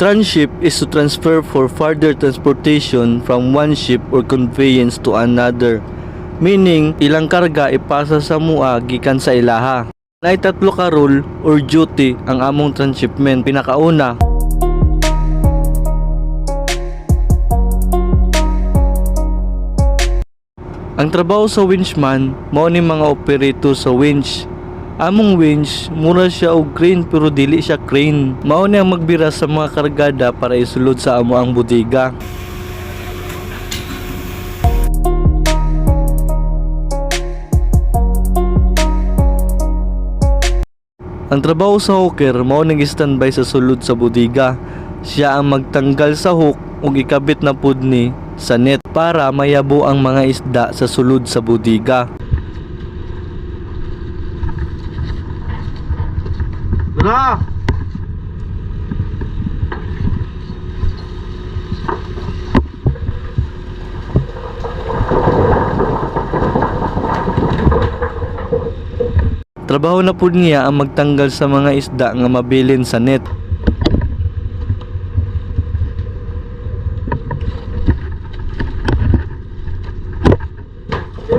Transship is to transfer for further transportation from one ship or conveyance to another. Meaning, ilang karga ipasa sa mua gikan sa ilaha. Naay tatlo ka role or duty ang among transshipment. Pinakauna, ang trabaho sa winchman mao ni mga operator sa winch. Among winch, mura siya og crane pero dili siya crane. Mao ni ang magbira sa mga kargada para isulod sa amo ang bodega. Ang trabaho sa hooker mao ning standby sa sulod sa bodega. Siya ang magtanggal sa hook ug ikabit na pud ni sa net para mayabo ang mga isda sa sulod sa bodega. Tara! Trabaho na pud niya ang magtanggal sa mga isda nga mabilin sa net.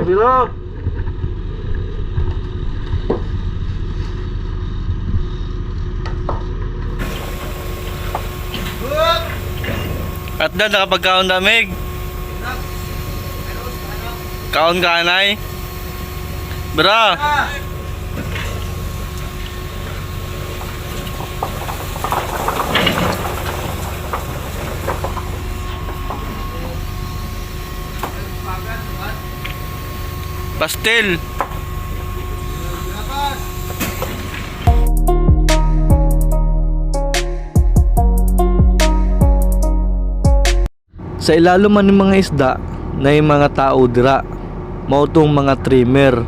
Biro! At na nakapagkaon damig. Kaon ka anay. Bra. Pastel. Sa ilalo man ng mga isda na yung mga tao dira. Mao tong mga trimmer.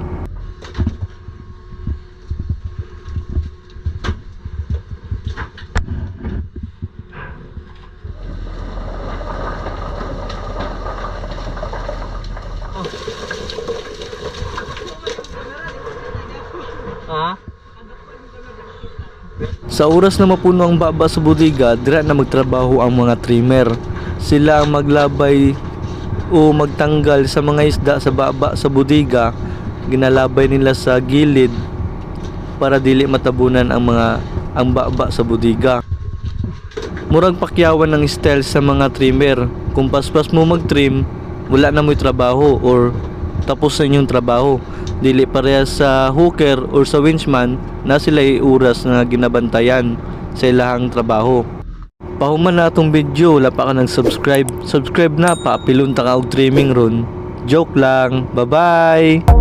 Sa oras na mapuno ang baba sa bodega, dira na magtrabaho ang mga trimmer. Sila ang maglabay o magtanggal sa mga isda sa baba sa bodega. Ginalabay nila sa gilid para dili matabunan ang baba sa bodega. Murag pakyawan ng style sa mga trimmer. Kung paspas mo mag-trim, wala na mo'y trabaho or tapos na inyong trabaho. Dili parehas sa hooker or sa winchman na sila oras na ginabantayan sa ilahang trabaho. Pahuman na atong video, wala pa ka nag-subscribe. Subscribe na, paapilon ta ka og trimming ron. Joke lang. Bye-bye!